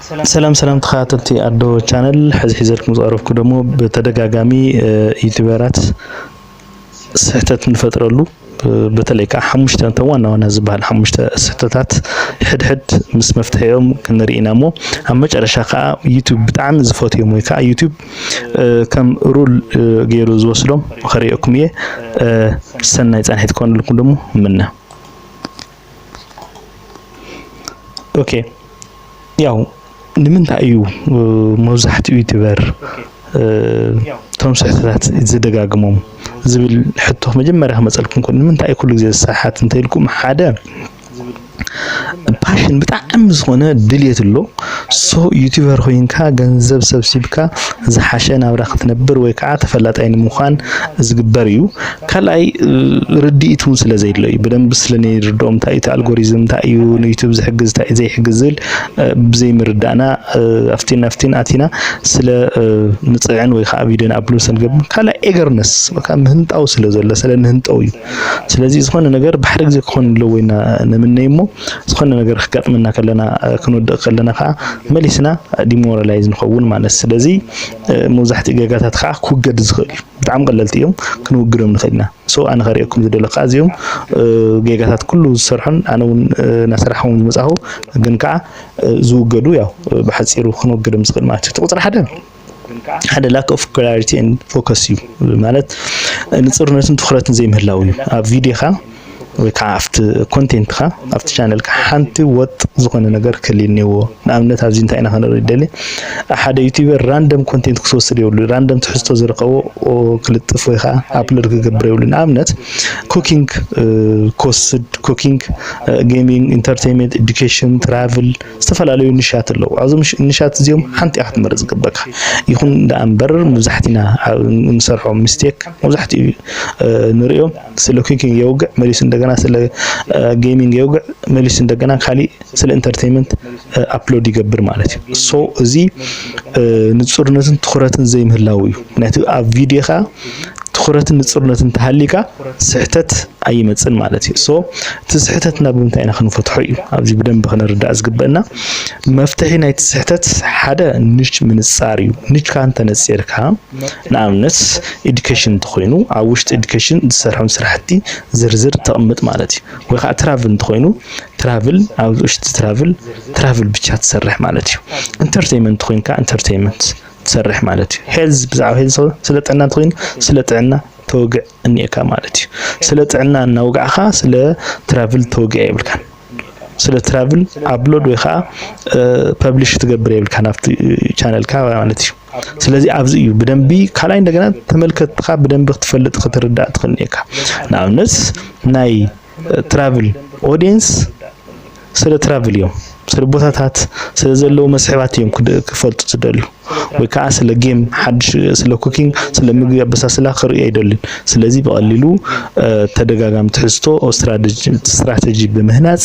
ሰላም ሰላም ተኸታተልቲ ኣዶ ቻነል፣ ሕዚ ሒዘልኩም ዝቐረብኩ ደሞ ብተደጋጋሚ ዩቲበራት ስሕተት ንፈጥረሉ፣ በተለይ ከዓ ሓሙሽተ እቶም ዋና ዋና ዝበሃል ሓሙሽተ ስሕተታት ሕድሕድ ምስ መፍትሒኦም ክንርኢ ኢና እሞ፣ ኣብ መጨረሻ ከዓ ዩቱብ ብጣዕሚ ዝፈትዮም ወይ ከዓ ዩቱብ ከም ሩል ገይሩ ዝወስዶም ከርእየኩም እየ። ሰናይ ፃንሒት ክኾነልኩም ደሞ ምነ። ኦኬ፣ ያው ንምንታይ እዩ መብዛሕትኡ ዩቲበር እቶም ስሕተታት ዝደጋግሞም ዝብል ሕቶ መጀመርያ ክመፀልኩም ከሎ፣ ንምንታይ እዩ ኩሉ ግዜ ዝሰሓት እንተኢልኩም፣ ሓደ ፓሽን ብጣዕሚ ዝኾነ ድልየት ኣሎ። ሶ ዩቲበር ኮይንካ ገንዘብ ሰብሲብካ ዝሓሸ ናብራ ክትነብር ወይ ከዓ ተፈላጣይ ንምዃን ዝግበር እዩ። ካልኣይ ርድኢት እውን ስለ ዘይድሎ እዩ። ብደንብ ስለ ዘይርድኦም እንታይ እዩ እቲ ኣልጎሪዝም እንታይ እዩ ንዩቱብ ዝሕግዝ እንታይ እዩ ዘይሕግዝ ዝብል ብዘይ ምርዳእና ኣፍቲን ኣፍቲን ኣቲና ስለ ንፅዕን ወይ ከዓ ቪድዮ ንኣፕሎድ ስለ ንገብር ካልኣይ ኤገርነስ ምህንጣው ስለ ዘሎ ስለ ንህንጠው እዩ። ስለዚ ዝኾነ ነገር ብሓደ ግዜ ክኾን ኣለዎ ኢና ንምነይ እሞ ዝኾነ ነገር ክጋጥመና ከለና ክንወድቕ ከለና ከዓ መሊስና ዲሞራላይዝ ንኸውን ማለት። ስለዚ መብዛሕትኡ ጌጋታት ከዓ ክውገድ ዝኽእል እዩ። ብጣዕሚ ቀለልቲ እዮም፣ ክንውግዶም ንኽእል ኢና። ሶ ኣነ ከርእየኩም ዝደለካ እዚኦም ጌጋታት ኩሉ ዝሰርሖን ኣነ እውን እናሰራሕኩም ዝመፃኹ ግን ከዓ ዝውገዱ ያው ብሓፂሩ ክንወግዶም ዝኽእል ማለት እዩ። እቲ ቁፅሪ ሓደ ሓደ lack of clarity and focus እዩ። ማለት ንፅርነትን ትኹረትን ዘይምህላው እዩ። ኣብ ቪድዮኻ ወይ ከዓ ኣብቲ ኮንቴንትካ ኣብቲ ቻነልካ ሓንቲ ወጥ ዝኾነ ነገር ክህልዩ እኒዎ። ንኣብነት ኣብዚ እንታይ ኢና ክንርኢ ደሊ ሓደ ዩቲበር ራንደም ኮንቴንት ክስወስድ የብሉ። ራንደም ትሕዝቶ ዝረኸቦ ክልጥፍ ወይ ከዓ ኣፕሎድ ክገብር የብሉ። ንኣብነት ኩኪንግ ክወስድ፣ ኩኪንግ፣ ጌሚንግ፣ ኢንተርቴንመንት፣ ኤዱኬሽን፣ ትራቭል ዝተፈላለዩ ንሻት ኣለዉ። ኣብዞም ንሻት እዚኦም ሓንቲ ኢኻ ክትመርፅ ዝግበካ። ይኹን ደኣ እምበር መብዛሕቲና ንሰርሖ ሚስቴክ መብዛሕትኡ ንሪኦ ስለ ኩኪንግ የውግዕ መሊሱ እንደገና ስለ ጌሚንግ የውግዕ መሊሱ እንደገና ካሊእ ስለ ኢንተርቴንመንት ኣፕሎድ ይገብር ማለት እዩ። ሶ እዚ ንፁርነትን ትኹረትን ዘይምህላው እዩ። ምክንያቱ ኣብ ቪድዮኻ ትኹረትን ንፁርነትን ተሃሊካ ስሕተት ኣይመፅን ማለት እዩ። ሶ እቲ ስሕተትና ብምንታይ ኢና ክንፈትሖ እዩ ኣብዚ ብደንብ ክንርዳእ ዝግበእና። መፍትሒ ናይቲ ስሕተት ሓደ ንች ምንፃር እዩ። ንችካ እንተነፂርካ ንኣብነት ኤዱኬሽን እንተኾይኑ ኣብ ውሽጢ ኤዱኬሽን ዝሰርሖም ስራሕቲ ዝርዝር ተቕምጥ ማለት እዩ። ወይ ከዓ ትራቭል እንተኾይኑ ትራቭል ኣብ ውሽጢ ትራቭል ትራቭል ብቻ ትሰርሕ ማለት እዩ። ኢንተርቴይመንት ኮይንካ ኢንተርቴይመንት ትሰርሕ ማለት እዩ። ሄልዝ ብዛዕባ ሄልዝ ስለ ጥዕና እንተኮይኑ ስለ ጥዕና ተወግዕ እኒኤካ ማለት እዩ። ስለ ጥዕና እናውጋዕካ ስለ ትራቭል ተወግዕ የብልካን። ስለ ትራቭል ኣፕሎድ ወይ ከዓ ፐብሊሽ ትገብር የብልካ ናብቲ ቻነልካ ማለት እዩ። ስለዚ ኣብዚ እዩ ብደንቢ ካልኣይ እንደገና ተመልከትካ ብደንቢ ክትፈልጥ ክትርዳእ ትኽእል እኒኤካ። ንኣብነት ናይ ትራቭል ኦዲየንስ ስለ ትራቭል እዮም፣ ስለ ቦታታት ስለ ዘለዉ መስሕባት እዮም ክፈልጡ ዝደልዩ። ወይ ከዓ ስለ ጌም ሓድሽ ስለ ኩኪንግ ስለ ምግቢ ኣበሳስላ ክርኢ ኣይደልን። ስለዚ ብቐሊሉ ተደጋጋሚ ትሕዝቶ ስትራተጂ ብምህናፅ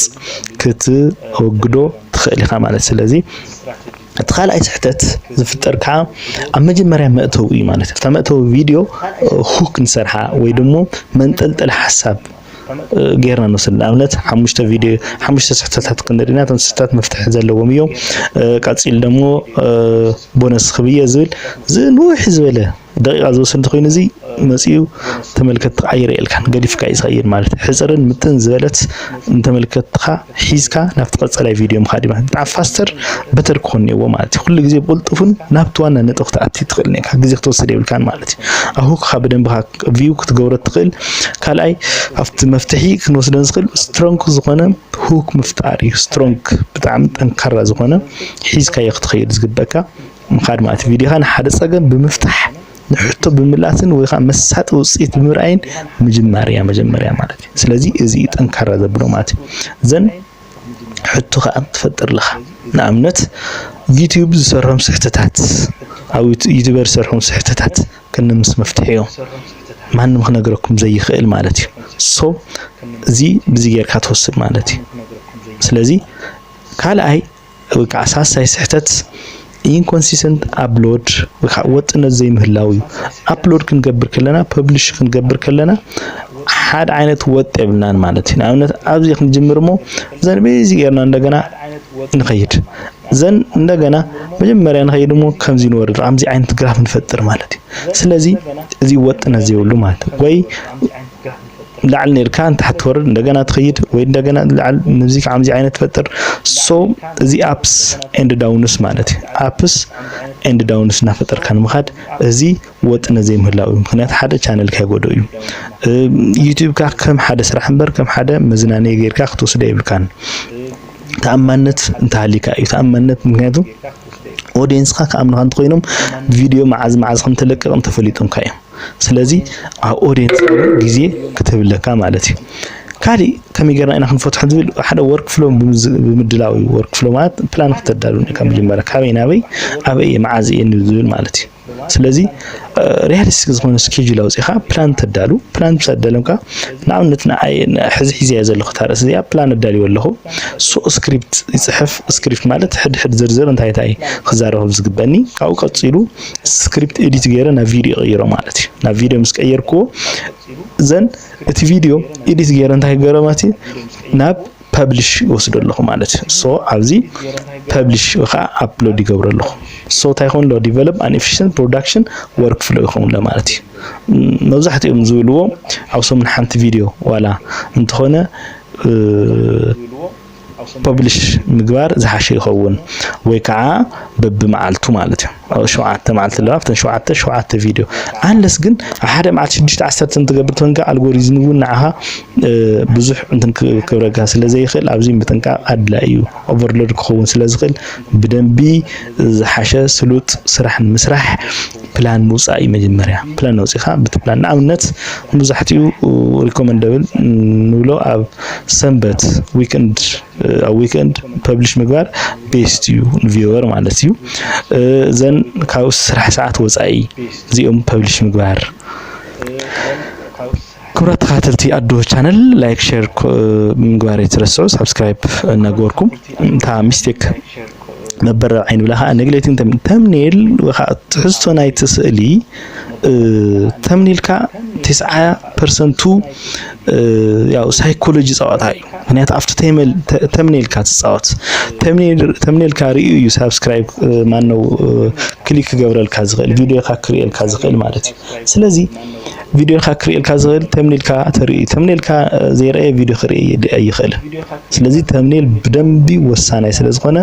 ክትወግዶ ትኽእል ኢኻ ማለት። ስለዚ እቲ ካልኣይ ስሕተት ዝፍጠር ከዓ ኣብ መጀመርያ መእተዊ እዩ ማለት እዩ። ኣብታ መእተዊ ቪድዮ ሁክ ንሰርሓ ወይ ደሞ መንጠልጠሊ ሓሳብ ጌርና ንወስድ። ንኣብነት ሓሙሽተ ቪድዮ ሓሙሽተ ስሕተታት ክንርኢና እቶም ስሕተታት መፍትሒ ዘለዎም እዮም። ቀፂል ደሞ ቦነስ ክብየ ዝብል እዚ ንውሕ ዝበለ ደቂቃ ዝወስድ እንተኮይኑ እዚ መፂኡ ተመልከትቲ ኣይርእየልካን ገዲፍካ እዩ ዝኸይድ ማለት እዩ። ሕፅርን ምጥን ዝበለት ንተመልከትትኻ ሒዝካ ናብቲ ቀፀላይ ቪድዮ ምኻድ ማለት ብጣዕሚ ፋስተር በተር ክኾን እኒኦዎ ማለት እዩ። ኩሉ ግዜ ብቅልጡፍን ናብቲ ዋና ነጥቢ ክትኣቲ ትኽእል እኒካ ግዜ ክትወስድ የብልካን ማለት እዩ። ኣብ ሁክኻ ብደንብኻ ቪው ክትገብሮ ትኽእል። ካልኣይ ኣብቲ መፍትሒ ክንወስዶ ንኽእል ስትሮንግ ዝኾነ ሁክ ምፍጣር እዩ። ስትሮንግ ብጣዕሚ ጠንካራ ዝኾነ ሒዝካዮ ክትኸይድ ዝግበካ ምኻድ ማለት እዩ። ቪድዮኻ ንሓደ ፀገም ብምፍታሕ ንሕቶ ብምላስን ወይ ከዓ መሳጢ ውፅኢት ብምርኣይን ምጅማር እያ መጀመርያ ማለት እዩ። ስለዚ እዚ እዩ ጠንካራ ዘብሎ ማለት እዩ። ዘን ሕቶ ከዓ ትፈጥር ኣለኻ። ንኣብነት ዩቲዩብ ዝሰርሖም ስሕተታት ኣብ ዩቲዩበር ዝሰርሖም ስሕተታት ከነ ምስ መፍትሒ እዮም ማንም ክነግረኩም ዘይኽእል ማለት እዩ። ሶ እዚ ብዚ ጌርካ ትወስድ ማለት እዩ። ስለዚ ካልኣይ ወይ ከዓ ሳሳይ ስሕተት ኢንኮንሲስተንት ኣፕሎድ ወይ ከዓ ወጥነት ዘይምህላው እዩ። ኣፕሎድ ክንገብር ከለና ፐብሊሽ ክንገብር ከለና ሓደ ዓይነት ወጥ የብልናን ማለት እዩ። ንኣብነት ኣብዚ ክንጅምር እሞ ዘንበዚ ጌርና እንደገና ንኸይድ ዘን እንደገና መጀመርያ ንኸይድ እሞ ከምዚ ንወርድ፣ ከምዚ ዓይነት ግራፍ ንፈጥር ማለት እዩ። ስለዚ እዚ ወጥነት ዘይብሉ ማለት እዩ። ወይ ላዕሊ ነርካ ንታሕቲ ትወርድ፣ እንደገና ትኸይድ፣ ወይ እንደገና ላዕሊ፣ ነዚ ከምዚ ዓይነት ትፈጥር። So እዚ ups and downs ማለት እዩ። Ups and downs እናፈጠርካ ንምኻድ እዚ ወጥነት ዘይምህላው እዩ። ምክንያቱ ሓደ ቻነልካ ይጎድኦ እዩ። ዩቲዩብካ ከም ሓደ ስራሕ እምበር ከም ሓደ መዝናነይ ጌርካ ክትወስዶ የብልካን። ተኣማንነት እንተሃሊካ እዩ። ተኣማንነት ምክንያቱ ኦዲየንስካ ክኣምኑካ እንተኮይኖም ቪድዮ መዓዝ መዓዝ ከም ተለቅቕ እንተፈሊጦምካ እዮም። ስለዚ ኣብ ኦዲየንስ ግዜ ክትህብለካ ማለት እዩ። ካሊእ ከመይ ጌርና ኢና ክንፈትሖ ዝብል ሓደ ወርክ ፍሎ ብምድላው እዩ። ወርክ ፍሎ ማለት ፕላን ክተዳሉ ካብ መጀመርያ ካበይ ናበይ ኣበይ እየ መዓዝ እየ ዝብል ማለት እዩ። ስለዚ ሪያሊስቲክ ዝኾነ ስኬጁል ኣውፂኻ ፕላን ተዳሉ። ፕላን ምስ ኣዳለምካ ንኣብነት ንዓይ ሕዚ ሒዘያ ዘለኹ እታ ርእሲ እዚኣ ፕላን ኣዳልዮ ኣለኹ። ሶ ስክሪፕት ይፅሕፍ። ስክሪፕት ማለት ሕድሕድ ዝርዝር እንታይ እንታይ ክዛረብ ዝግበኒ ካብኡ ቀፂሉ ስክሪፕት ኤዲት ገይረ ናብ ቪድዮ ቀይሮ ማለት እዩ። ናብ ቪድዮ ምስ ቀየርክዎ ዘን እቲ ቪድዮ ኤዲት ገይረ እንታይ ገይረ ማለት እዩ ናብ ፐብሊሽ ይወስዶ ኣለኹ ማለት እዩ። ሶ ኣብዚ ፐብሊሽ ወይ ከዓ ኣፕሎድ ይገብሮ ኣለኹ። ሶ እንታይ ይኸውን ኣሎ? Develop an efficient production workflow ይኸውን ኣሎ ማለት እዩ። መብዛሕትኦም ዝብልዎ ኣብ ሰሙን ሓንቲ ቪድዮ ዋላ እንተኾነ ፐብሊሽ ምግባር ዝሓሸ ይኸውን ወይ ከዓ በብመዓልቱ ማለት እዩ። ሸውዓተ መዓልቲ ኣለዋ ኣብተን ሸውዓተ ሸውዓተ ቪድዮ ኣንለስ ግን ኣብ ሓደ መዓልቲ ሽዱሽተ ዓሰርተ እንትገብር ተንካ ኣልጎሪዝም እውን ንዓኻ ብዙሕ እንትን ክብረካ ስለ ዘይኽእል ኣብዚ ምጥንቃቕ ኣድላይ እዩ። ኦቨርሎድ ክኸውን ስለ ዝኽእል ብደንቢ ዝሓሸ ስሉጥ ስራሕ ንምስራሕ ፕላን ምውፃእ እዩ። መጀመርያ ፕላን ኣውፂኻ ብቲ ፕላን ንኣብነት መብዛሕትኡ ሪኮመንደብል ንብሎ ኣብ ሰንበት ዊክንድ ኣብ ዊክንድ ፐብሊሽ ምግባር ቤስት እዩ ንቪወር ማለት እዩ። ዘን ካብ ስራሕ ሰዓት ወፃኢ እዚኦም ፐብሊሽ ምግባር። ክብራት ተኸታተልቲ ኣዶ ቻነል ላይክ ሸር ምግባር ኣይትረስዑ። ሳብስክራይብ እናገበርኩም እታ ሚስቴክ መበረብ ዓይን ብላ ከዓ ነግሌቲንግ ተምኔል ወይ ከዓ ትሕዝቶ ናይቲ ስእሊ ተምኔልካ ተስዓ ፐርሰንቱ ያው ሳይኮሎጂ ፀዋታ እዩ። ምክንያቱ ኣብቲ ተምኔልካ ትፃወት ተምኔልካ ርእዩ እዩ ሳብስክራይብ ማነው ክሊክ ክገብረልካ ዝኽእል ቪድዮካ ክርእየልካ ዝኽእል ማለት እዩ። ስለዚ ቪድዮካ ክርእየልካ ዝኽእል ተምኔልካ ተርእዩ ተምኔልካ ዘይረኣየ ቪድዮ ክርኢ ኣይኽእልን። ስለዚ ተምኔል ብደንቢ ወሳናይ ስለ ዝኾነ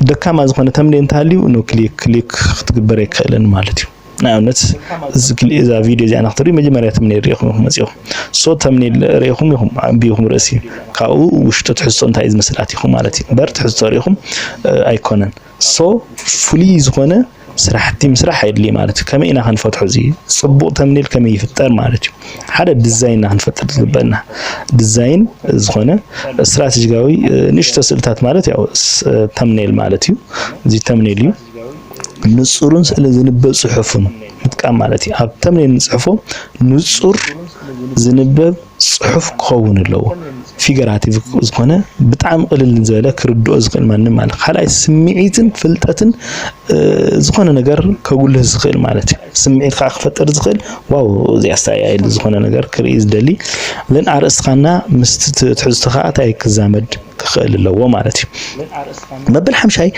ደካማ ዝኾነ ተምኔል እንተሃልዩ ኖ ክሊክ ክሊክ ክትግበር ኣይክእልን ማለት እዩ። ንኣብነት እዛ ቪድዮ እዚኣ ንክትርኢ መጀመርያ ተምኔል ሪኢኹም ኢኹም መፂኹም። ሶ ተምኔል ሪኢኹም ኢኹም ኣንቢኹም ርእሲ ካብኡ ውሽጡ ትሕዝቶ እንታይ እዩ ዝመስል ኣቲኹም ማለት እዩ እምበር ትሕዝቶ ሪኢኹም ኣይኮነን። ሶ ፍሉይ ዝኾነ ስራሕቲ ምስራሕ ኣየድሊ ማለት እዩ። ከመይ ኢና ክንፈትሖ እዚ ፅቡቕ ተምኔል ከመይ ይፍጠር ማለት እዩ። ሓደ ዲዛይን ኢና ክንፈጥር ዝግበና ዲዛይን ዝኾነ ስትራቴጂካዊ ንእሽቶ ስእልታት ማለት ያው ተምኔል ማለት እዩ። እዚ ተምኔል እዩ። ንፁርን ስእሊ ዝንበብ ፅሑፍን ምጥቃም ማለት እዩ። ኣብ ተምኔል ንፅሕፎ ንፁር ዝንበብ ፅሑፍ ክኸውን ኣለዎ። ፊገራቲቭ ዝኾነ ብጣዕሚ ቅልል ዝበለ ክርድኦ ዝኽእል ማንም ማለት ካልኣይ ስምዒትን ፍልጠትን ዝኾነ ነገር ከጉልህ ዝኽእል ማለት እዩ። ስምዒት ከዓ ክፈጥር ዝኽእል ዋው እዚ ኣስተያየል ዝኾነ ነገር ክርኢ ዝደሊ ን ኣርእስትኻና ምስቲ ትሕዝቶ ከዓ እንታይ ክዛመድ ክኽእል ኣለዎ ማለት እዩ። መበል ሓምሻይ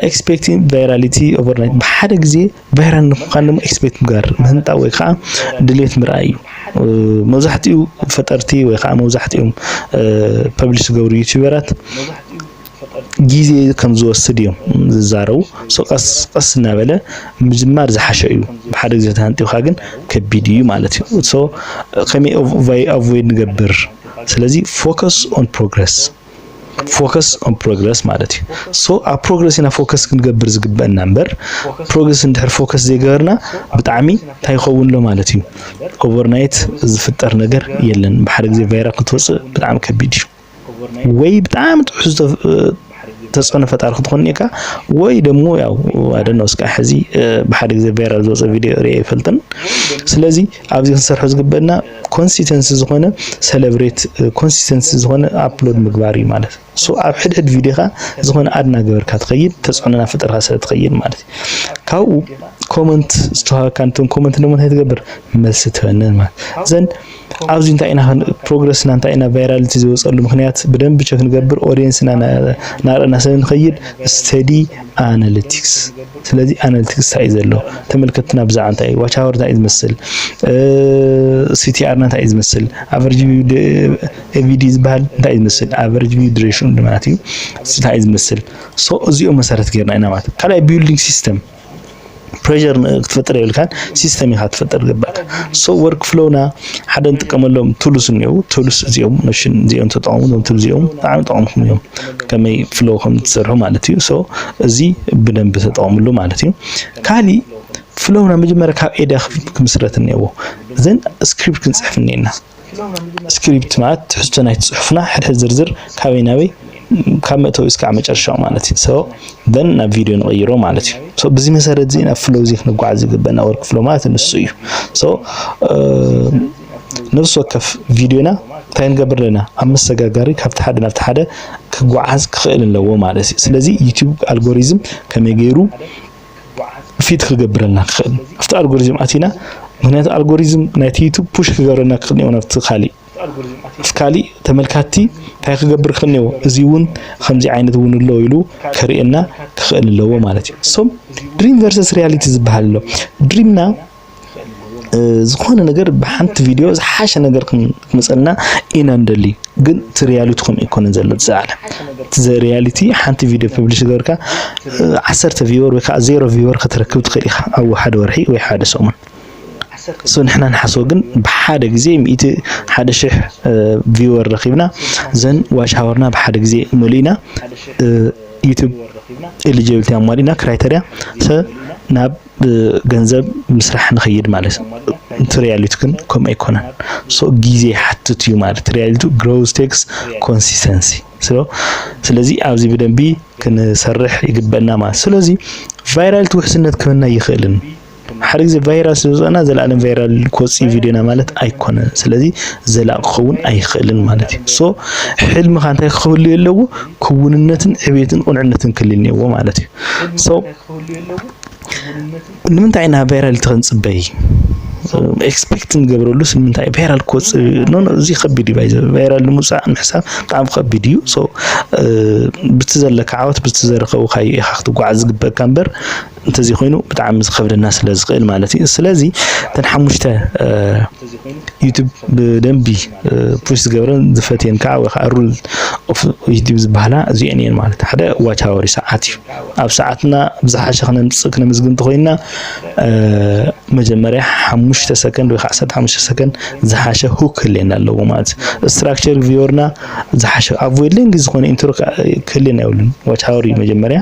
ኤክስፔክቲንግ ቫይራሊቲ ኦቨርናይት ብሓደ ግዜ ቫይራል ንምዃን ድማ ኤክስፔክት ምግባር ምህንጣ ወይ ከዓ ድሌት ምርኣይ እዩ። መብዛሕትኡ ፈጠርቲ ወይ ከዓ መብዛሕትኦም ፐብሊሽ ዝገብሩ ዩቲዩበራት ግዜ ከም ዝወስድ እዮም ዝዛረቡ። ቀስ ቀስ እናበለ ምጅማር ዝሓሸ እዩ። ብሓደ ግዜ ተሃንጢውካ ግን ከቢድ እዩ ማለት እዩ። ከመይ ኣቮይድ ንገብር? ስለዚ focus on progress focus on progress ማለት እዩ። So ኣብ ፕሮግረስ ኢና ፎከስ ክንገብር ዝግበአና እምበር ፕሮግረስ እንድሕር ፎከስ ዘይገበርና ብጣዕሚ እንታይ ይኸውን ኣሎ ማለት እዩ። ኦቨርናይት ዝፍጠር ነገር የለን። ብሓደ ግዜ ቫይራል ክትወፅእ ብጣዕሚ ከቢድ እዩ። ወይ ብጣዕሚ ትሕዝቶ ተፅዕኖ ፈጣሪ ክትኾን እኒካ ወይ ደሞ ያው ኣደና እስካ ሕዚ ብሓደ ግዜ ቫይራል ዝወፀ ቪድዮ ሪአ ይፈልጥን። ስለዚ ኣብዚ ክንሰርሖ ዝግበና ኮንሲስተንሲ ዝኾነ ሰለብሬት ኮንሲስተንሲ ዝኾነ ኣፕሎድ ምግባር እዩ ማለት እዩ። ሶ ኣብ ሕድሕድ ቪድዮኻ ዝኾነ ኣድ እናገበርካ ትኸይድ ተፅዕኖ እናፈጠርካ ስለ ትኸይድ ማለት እዩ። ካብኡ ኮመንት ዝተዋሃካ እንትን ኮመንት ደሞ እንታይ ትገብር? መልሲ ትህበንን ማለት ዘን ኣብዚ እንታይ ኢና ፕሮግረስና እንታይ ኢና ቫይራሊቲ ዝወፀሉ ምክንያት ብደንብ ቸክ ንገብር። ኦዲየንስና ናርና ስለ ንኸይድ ስተዲ ኣናሊቲክስ። ስለዚ ኣናሊቲክስ እንታይ እዩ ዘሎ? ተመልከትና ብዛዕባ እንታይ እዩ? ዋች ኣወር እንታይ እዩ ዝመስል? ሲቲኣርና እንታይ እዩ ዝመስል? ኣቨሬጅ ኤቪዲ ዝበሃል እንታይ እዩ ዝመስል? ኣቨሬጅ ቪው ዱሬሽን ማለት እዩ። እንታይ እዩ ዝመስል? ሶ እዚኦም መሰረት ጌርና ኢና ማለት ካልኣይ ቢልዲንግ ሲስተም ፕሬር ክትፈጥር የብልካን። ሲስተም ኢኻ ትፈጥር ግባእካ። ሶ ወርክ ፍሎውና ሓደ ንጥቀመሎም ቱልስ እኒው ቱልስ እዚኦም ኖሽን እዚኦም ተጠቐሙ። ዞም ቱል እዚኦም ብጣዕሚ ጠቐምኩም እዮም። ከመይ ፍሎው ከም ትሰርሑ ማለት እዩ። ሶ እዚ ብደንብ ተጠቐምሉ ማለት እዩ። ካሊእ ፍሎውና መጀመርያ ካብ ኤድያ ክምስረት እኒአዎ። ዘን ስክሪፕት ክንፅሕፍ እኒአና። ስክሪፕት ማለት ትሕዝቶ ናይቲ ፅሑፍና ሕድሕድ ዝርዝር ካበይ ናበይ ካብ መእተዊ እስካዕ መጨረሻው ማለት እዩ። ሶ ዘን ናብ ቪድዮ ንቐይሮ ማለት እዩ። ሶ ብዚ መሰረት እዚ ናብ ፍሎ እዚ ክንጓዓዝ ዝግበና ወርክ ፍሎ ማለት ንሱ እዩ። ሶ ነብሲ ወከፍ ቪድዮና እንታይ ንገብር ኣለና? ኣብ መሰጋጋሪ ካብቲ ሓደ ናብቲ ሓደ ክጓዓዝ ክኽእል ኣለዎ ማለት እዩ። ስለዚ ዩቲዩብ ኣልጎሪዝም ከመይ ገይሩ ፊት ክገብረልና ክኽእል ኣብቲ ኣልጎሪዝም ኣቲና። ምክንያቱ ኣልጎሪዝም ናይቲ ዩቱብ ፑሽ ክገብረና ክኽእል እኒኦ ናብቲ ካሊእ ኣብቲ ካሊእ ተመልካቲ እንታይ ክገብር ክኽእል እኒኦ? እዚ እውን ከምዚ ዓይነት እውን ኣሎ ኢሉ ከርእየና ክኽእል ኣለዎ ማለት እዩ። ሶ ድሪም ቨርሰስ ሪያሊቲ ዝበሃል ኣሎ። ድሪምና ዝኾነ ነገር ብሓንቲ ቪድዮ ዝሓሸ ነገር ክመፀልና ኢና ንደሊ። ግን እቲ ሪያሊቲ ከምኡ ኣይኮነን ዘሎ። ዝዓለ እቲ ሪያሊቲ ሓንቲ ቪድዮ ፐብሊሽ ገርካ ዓሰርተ ቪወር ወይ ከዓ ዜሮ ቪወር ክትረክብ ትኽእል ኢኻ ኣብ ሓደ ወርሒ ወይ ሓደ ሰሙን። ሶ ንሕና ንሓስቦ ግን ብሓደ ግዜ ሚእቲ ሓደ ሽሕ ቪወር ረኺብና ዘን ዋች ሃወርና ብሓደ ግዜ መሊእና ዩቱብ ኤሊጂቢሊቲ ኣማሊእና ክራይተሪያ ሰብ ናብ ገንዘብ ምስራሕ ንኸይድ ማለት እዩ። እቲ ሪያሊቲ ግን ከምኡ ኣይኮነን። ሶ ግዜ ይሓትት እዩ ማለት ሪያሊቲ ግሮውስ ቴክስ ኮንሲስተንሲ። ስለዚ ኣብዚ ብደንቢ ክንሰርሕ ይግበእና ማለት ስለዚ ቫይራልቲ ውሕስነት ክህበና ይኽእልን ሓደ ግዜ ቫይራል ስለ ዝወፀና ዘላለም ቫይራል ክወፅእ ቪድዮና ማለት ኣይኮነን። ስለዚ ዘላቂ ክኸውን ኣይኽእልን ማለት እዩ። ሶ ሕልምኻ እንታይ ክህልዩ ኣለዎ? ክውንነትን ዕቤትን ቁንዕነትን ክልል እኒአዎ ማለት እዩ። ሶ ንምንታይ ኢና ቫይራል ተንፅበይ ኤክስፔክት ንገብረሉስ ንምንታይ ቫይራል ክወፅእ ኖ እዚ ከቢድ እዩ። ቫይራል ንምውፃእ ምሕሳብ ብጣዕሚ ከቢድ እዩ። ብቲ ዘለካ ዓወት ብቲ ዘረከብካዮ ኢኻ ክትጓዓዝ ዝግበእካ እምበር እንተዚ ኮይኑ ብጣዕሚ ዝከብደና ስለ ዝኽእል ማለት እዩ። ስለዚ እተን ሓሙሽተ ዩቱብ ብደንቢ ፑሽ ዝገብረን ዝፈትየን ከዓ ወይ ከዓ ሩል ዩቱብ ዝበሃላ እዚአን እየን ማለት ሓደ ዋች ኣወር ሰዓት እዩ። ኣብ ሰዓትና ብዝሓሸ ክነምፅእ ክነምዝግን እንተኮይንና መጀመርያ ሓሙሽተ ሰከንድ ወይ ከዓ ዓሰርተ ሓሙሽተ ሰከንድ ዝሓሸ ሁክ ክህልየና ኣለዎ ማለት እዩ። ስትራክቸር ቪወርና ዝሓሸ ኣቮይድ ሌንግ ዝኾነ ኢንትሮ ክህልየና የብሉን። ዋች ኣወር እዩ መጀመርያ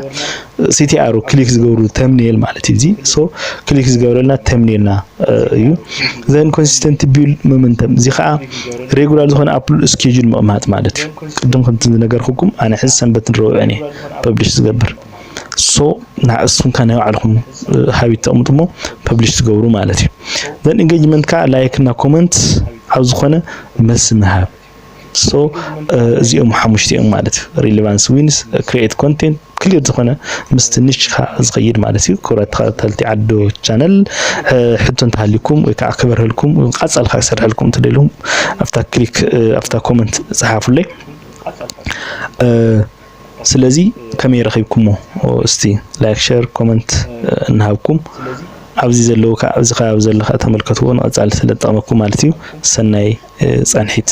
ሲቲኣሩ ክሊክ ዝገብሩ ተምኔል ማለት እዩ። እዚ ሶ ክሊክ ዝገብረልና ተምኔልና እዩ። ዘን ኮንሲስተንት ቢል ሞመንተም እዚ ከዓ ሬጉላር ዝኾነ ኣፕሎድ ስኬጁል ምቕማጥ ማለት እዩ። ቅድም ከምቲ ዝነገርኩኩም ኣነ ሕዚ ሰንበት ንረብዕን እየ ፐብሊሽ ዝገብር። ሶ ንስኹም ከ ናይ ባዕልኹም ሃቢት ተቕምጡ እሞ ፐብሊሽ ትገብሩ ማለት እዩ። ዘን ኢንጌጅመንት ከዓ ላይክ እና ኮመንት ኣብ ዝኾነ መልሲ ምሃብ። ሶ እዚኦም ሓሙሽተ እዮም ማለት እዩ። ሪሌቫንስ ዊንስ ክሪኤት ኮንቴንት ክሊር ዝኾነ ምስ ትንሽካ ዝኸይድ ማለት እዩ። ክብራት ተኸታተልቲ ዓዶ ቻነል ሕቶ እንተሃልዩኩም ወይ ከዓ ክበርህልኩም ቀፃልካ ክሰርሐልኩም ትደልዩም ኣብታ ክሊክ ኣብታ ኮመንት ፀሓፉለይ። ስለዚ ከመይ ረኺብኩሞ? እስቲ ላይክ ሸር ኮመንት እናሃብኩም ኣብዚ ዘለዉ ከዓ ኣብዚ ከባቢ ዘሎ ከዓ ተመልከትዎ ንቐፃሊ ስለ ዝጠቕመኩም ማለት እዩ። ሰናይ ፃንሒት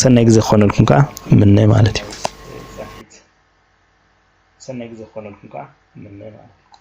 ሰናይ ግዜ ክኾነልኩም ከዓ ምነ ማለት እዩ። ሰናይ ግዜ ክኾነልኩም ከዓ ምነ ማለት እዩ።